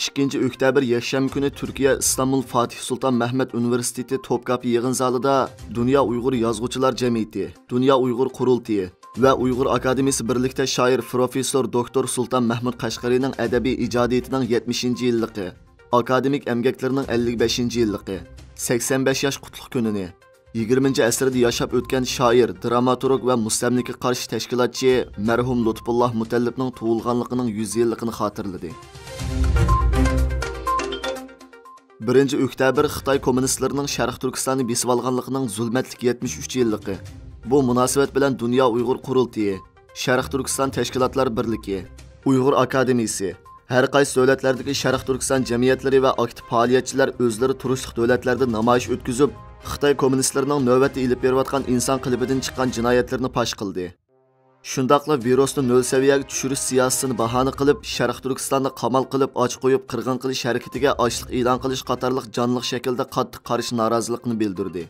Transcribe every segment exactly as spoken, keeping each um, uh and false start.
ئىككىنچى ئۆكتەبىر يەكشەنبە كۈنى تۈركىيە ئىستانبۇل فاتىھ سۇلتان مەھمۇت ئۇنىۋېرسىتېتى توپكاپى يىغىن زالىدا دۇنيا ئۇيغۇر يازغۇچىلار جەمئىيىتى، دۇنيا ئۇيغۇر قۇرۇلتىيى ۋە ئۇيغۇر ئاكادېمىيىسى بىرلىكتە شائىر پروفېسسور دوكتور سۇلتان مەھمۇت قەشقەرىنىڭ ئەدەبىي ئىجادىيىتىنىڭ يەتمىشىنچى يىللىقى، ئاكادېمىك ئەمگەكلىرىنىڭ ئەللىك بەشىنچى يىللىقى، سەكسەن بەش ياش قۇتلۇق كۈنىنى، يىگىرمىنچى ئەسىردە ياشاپ ئۆتكەن شائىر، دراماتورگ ۋە مۇستەملىكىگە قارشى تەشكىلاتچى مەرھۇم لۇتپۇللا مۇتەللىپنىڭ تۇغۇلغانلىقىنىڭ يۈز يىللىقىنى خاتىرىلىدى. بىرىنچى ئۆكتەبىر خىتاي كوممۇنىستلىرىنىڭ شەرقىي تۈركىستاننى بېسىۋالغانلىقىنىڭ زۇلمەتلىك يەتمىش ئۈچ يىللىقى. بۇ مۇناسىۋەت بىلەن دۇنيا ئۇيغۇر قۇرۇلتىيى، شەرقىي تۈركىستان تەشكىلاتلار بىرلىكى، ئۇيغۇر ئاكادېمىيىسى، ھەر قايسى دۆلەتلەردىكى شەرقىي تۈركىستان جەمئىيەتلىرى ۋە ئاكتىپ پائالىيەتچىلەر ئۆزلىرى تۇرۇشلۇق دۆلەتلەردە نامايىش ئۆتكۈزۈپ، خىتاي كوممۇنىستلىرىنىڭ نۆۋەتتە ئېلىپ بېرىۋاتقان ئىنسان قېلىپىدىن چىققان جىنايەتلىرىنى پاش قىلدى. شۇنداقلا ۋىرۇسنى نۆل سەۋىيەگە چۈشۈرۈش سىياسىتىنى باھانە قىلىپ، شەرقىي تۈركىستاننى قامال قىلىپ، ئاچ قويۇپ قىرغىن قىلىش ھەرىكىتىگە ئاچلىق ئېلان قىلىش قاتارلىق جانلىق شەكىلدە قاتتىق قارشى نارازىلىقىنى بىلدۈردى.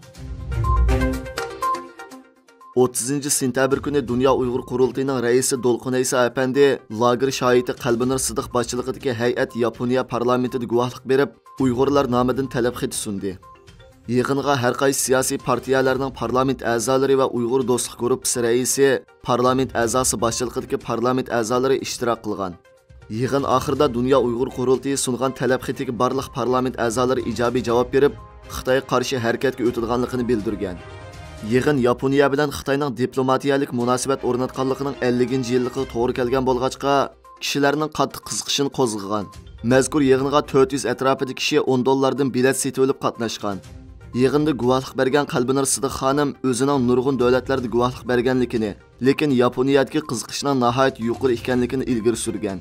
ئوتتۇزىنچى سېنتەبىر كۈنى دۇنيا ئۇيغۇر قۇرۇلتىيىنىڭ رەئىسى دولقۇن ئەيسا ئەپەندى، لاگېر شاھىتى قەلبىنۇر سىدىق باشچىلىقىدىكى ھەيئەت ياپونىيە پارلامېنتىدا گۇۋاھلىق بېرىپ، ئۇيغۇرلار نامىدىن تەلەپ خېتى سۇندى. يىغىنغا ھەر قايسى سىياسىي پارتىيەلەرنىڭ پارلامېنت ئەزالىرى ۋە ئۇيغۇر دوستلۇق گۇرۇپپىسى رەئىسى، پارلامېنت ئەزاسى باشچىلىقىدىكى پارلامېنت ئەزالىرى ئىشتىراك قىلغان. يىغىن ئاخىرىدا دۇنيا ئۇيغۇر قۇرۇلتىيى سۇنغان تەلەپ خېتىگە بارلىق پارلامېنت ئەزالىرى ئىجابىي جاۋاب بېرىپ، خىتايغا قارشى ھەرىكەتكە ئۆتىدىغانلىقىنى بىلدۈرگەن. يىغىن ياپونىيە بىلەن خىتاينىڭ دىپلوماتىيەلىك مۇناسىۋەت ئورناتقانلىقىنىڭ ئەللىكىنچى يىللىقىغا توغرا كەلگەن بولغاچقا، كىشىلەرنىڭ قاتتىق قىزىقىشىنى قوزغىغان. مەزكۇر يىغىنغا تۆت يۈز ئەتراپىدا كىشى ئون دوللاردىن بېلەت سېتىۋېلىپ قاتناشقان. يىغىندا گۇۋاھلىق بەرگەن قەلبىنۇر سىدىق خانىم ئۆزىنىڭ نۇرغۇن دۆلەتلەردە گۇۋاھلىق بەرگەنلىكىنى، لېكىن ياپونىيەدىكى قىزىقىشنىڭ ناھايىتى يۇقىرى ئىكەنلىكىنى ئىلگىرى سۈرگەن.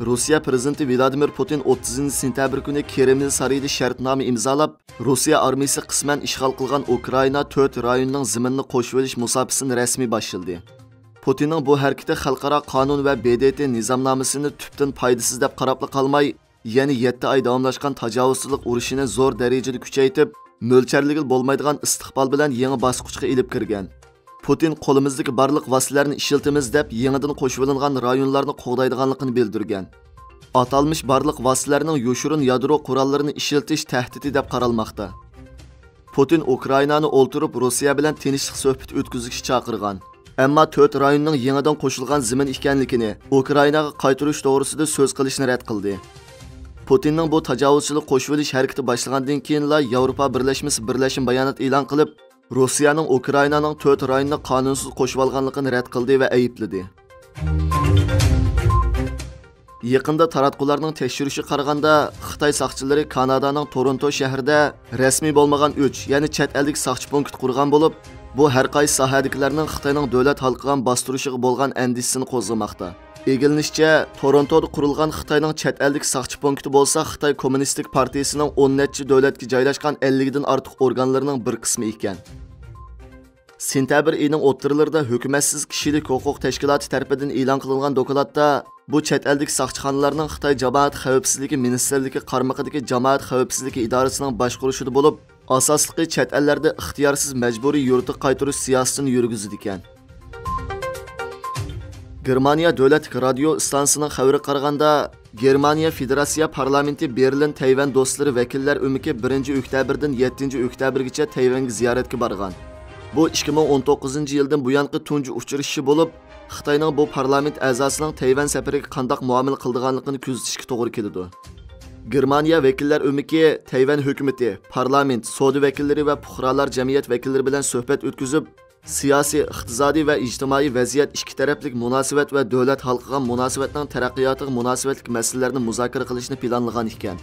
روسىيە پىرېزىدېنتى ۋلادىمىر پۇتىن ئوتتۇزىنچى سېنتەبىر كۈنى كرېمل سارىيىدا شەرتنامە ئىمزالاپ، روسىيە ئارمىيىسى قىسمەن ئىشغال قىلغان ئۇكرائىنا تۆت رايوننىڭ زېمىنىنى قوشۇۋېلىش مۇساپىسىنى رەسمىي باشلىدى. پۇتىننىڭ بۇ ھەرىكىتى خەلقئارا قانۇن ۋە ب د ت نىزامنامىسىنى تۈپتىن پايدىسىز دەپ قاراپلا قالماي، يەنە يەتتە ئاي داۋاملاشقان تاجاۋۇزچىلىق ئۇرۇشىنى زور دەرىجىدە كۈچەيتىپ، مۆلچەرلىگىلى بولمايدىغان ئىستىقبال بىلەن يېڭى باسقۇچقا ئېلىپ كىرگەن. پۇتىن قولىمىزدىكى بارلىق ۋاسىتىلەرنى ئىشلىتىمىز دەپ، يېڭىدىن قوشۇۋېلىنغان رايونلارنى قوغدايدىغانلىقىنى بىلدۈرگەن. ئاتالمىش بارلىق ۋاسىتىلەرنىڭ يوشۇرۇن يادرو قوراللىرىنى ئىشلىتىش تەھدىتى دەپ قارالماقتا. پۇتىن ئۇكرائىنانى ئولتۇرۇپ روسىيە بىلەن تىنچلىق سۆھبىتى ئۆتكۈزۈشكە چاقىرغان. ئەمما تۆت رايوننىڭ يېڭىدىن قوشۇلغان زېمىن ئىكەنلىكىنى، ئۇكرائىناغا قايتۇرۇش توغرىسىدا سۆز قىلىشنى رەت قىلدى. پۇتىننىڭ بۇ تاجاۋۇزچىلىق قوشۇۋېلىش ھەرىكىتى باشلىغاندىن كېيىنلا ياۋروپا بىرلەشمىسى بىرلەشمە بايانات ئېلان قىلىپ، روسىيەنىڭ ئۇكرائىنانىڭ تۆت رايونىنى قانۇنسىز قوشۇۋالغانلىقىنى رەت قىلدى ۋە ئەيىبلىدى. يېقىندا تاراتقۇلارنىڭ تەكشۈرۈشىگە قارىغاندا، خىتاي ساقچىلىرى كانادانىڭ تورونتو شەھىرىدە رەسمىي بولمىغان ئۈچ، يەنى چەت ئەلدىكى ساقچى پونكىت قۇرغان بولۇپ، بۇ ھەر قايسى ساھەدىكىلەرنىڭ خىتاينىڭ دۆلەت ھالقىغان باستۇرۇشىغا بولغان ئەندىشىسىنى قوزغىماقتا. ئىگىلىنىشىچە، تورونتودا قۇرۇلغان خىتاينىڭ چەت ئەلدىكى ساقچى پونكىتى بولسا خىتاي كوممۇنىستىك پارتىيىسىنىڭ ئون نەچچە دۆلەتكە جايلاشقان ئەللىكتىن ئارتۇق ئورگانلىرىنىڭ بىر قىسمى ئىكەن. سېنتەبىر ئېيىنىڭ ئوتتۇرىلىرىدا ھۆكۈمەتسىز كىشىلىك ھوقۇق تەشكىلاتى تەرىپىدىن ئېلان قىلىنغان دوكلاتتا، بۇ چەت ئەلدىكى ساقچىخانىلارنىڭ خىتاي جامائەت خەۋپسىزلىكى مىنىستىرلىكى قارمىقىدىكى جامائەت خەۋپسىزلىكى ئىدارىسىنىڭ باشقۇرۇشىدا بولۇپ، ئاساسلىقى چەت ئەللەردە ئىختىيارسىز مەجبۇرىي يۇرتىغا قايتۇرۇش سىياسىتىنى يۈرگۈزىدىكەن. گېرمانىيە دۆلەتلىك رادىيو ئىستانسىسىنىڭ خەۋىرىگە قارىغاندا، گېرمانىيە فېدېراتسىيە پارلامېنتى بېرلىن تەيۋەن دوستلىرى ۋەكىللەر ئۆمىكى بىرىنچى ئۆكتەبىردىن يەتتىنچى ئۆكتەبىرگىچە تەيۋەنگە زىيارەتكە بارغان. بۇ ئىككى مىڭ ئون توققۇزىنچى يىلدىن بۇيانقى تۇنجى ئۇچرىشىشى بولۇپ، خىتاينىڭ بۇ پارلامېنت ئەزاسىنىڭ تەيۋەن سەپىرىگە قانداق مۇئامىلە قىلىدىغانلىقىنى كۆزىتىشكە توغرا كېلىدۇ. گېرمانىيە ۋەكىللەر ئۆمىكى تەيۋەن ھۆكۈمىتى، پارلامېنت، سودا ۋەكىللىرى ۋە پۇقرالار جەمئىيەت ۋەكىللىرى بىلەن سۆھبەت ئۆتكۈزۈپ، سىياسىي، ئىقتىسادىي ۋە ئىجتىمائىي ۋەزىيەت، ئىككى تەرەپلىك مۇناسىۋەت ۋە دۆلەت ھالقىغان مۇناسىۋەتنىڭ تەرەققىياتىغا مۇناسىۋەتلىك مەسىلىلەرنى مۇزاكىرە قىلىشنى پىلانلىغان ئىكەن.